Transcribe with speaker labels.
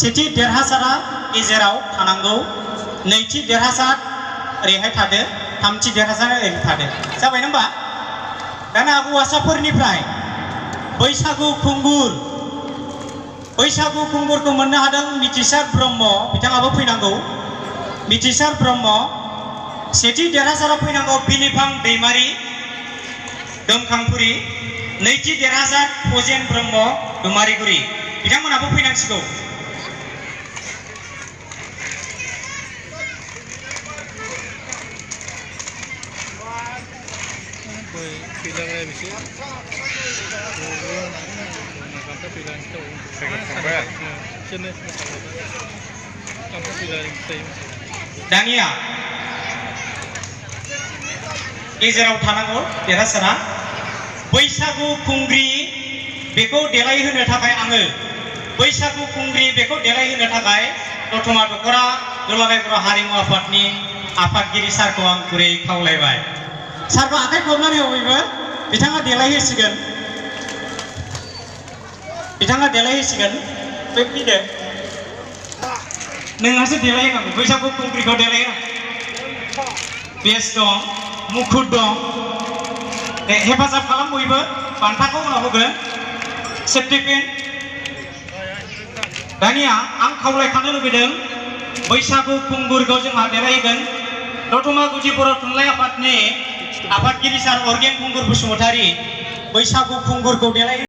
Speaker 1: सेथि देरहासारा गेजेराव थानांगौ नैथि देरहासार ओरैहाय थादो थामथि देरहासार ओरै थादो जाबाय ना होमबा दाना हौवासाफोरनिफ्राय बैसागु खुंगुरखौ मोननो हादों मिथिसार ब्रह्म बिथाङाबो फैनांगौ मिथिसार ब्रह्म सेथि देरहासारा फैनांगौ बिलिफां दैमारि दोमखांफुरि नैथि देरहासार फजेन ब्रह्म दुमारिगुरि बिथांमोनाबो फैनांसिगौ दानिया गेजेराव थानांगौ देरहासारा बैसागु खुंग्रि बेखौ देलायहोनो थाखाय आङो बैसागु खुंग्रि बेखौ देलायहोनो थाखाय दतमा दख'रा दुलाराय बर' हारिमु आफादनि आफादगिरि सारखौ आं गुरै खावलायबाय सारखौ आखाइ खबनानै बयबो बिथाङा देलायहोसिगोन बे फैदो नोंहासो देलायहोनांगौ बैसागु खुंग्रिखौ देलायहोनांगौ बेस दं मुखुद दं हेफाजाब खालाम बयबो बान्थाखौ उनाव होगोन सेफ्टि पिन दानिया आं खावलायखानो लुबैदों बैसागु खुंगुरखौ जोंहा देलायहोगोन दतमा गुदि बर' थुनलाइ आफादनि आफादगिरि सार अर्गेन खुंगुर बसुमतारी बैसागु खुंगुरखौ देलाय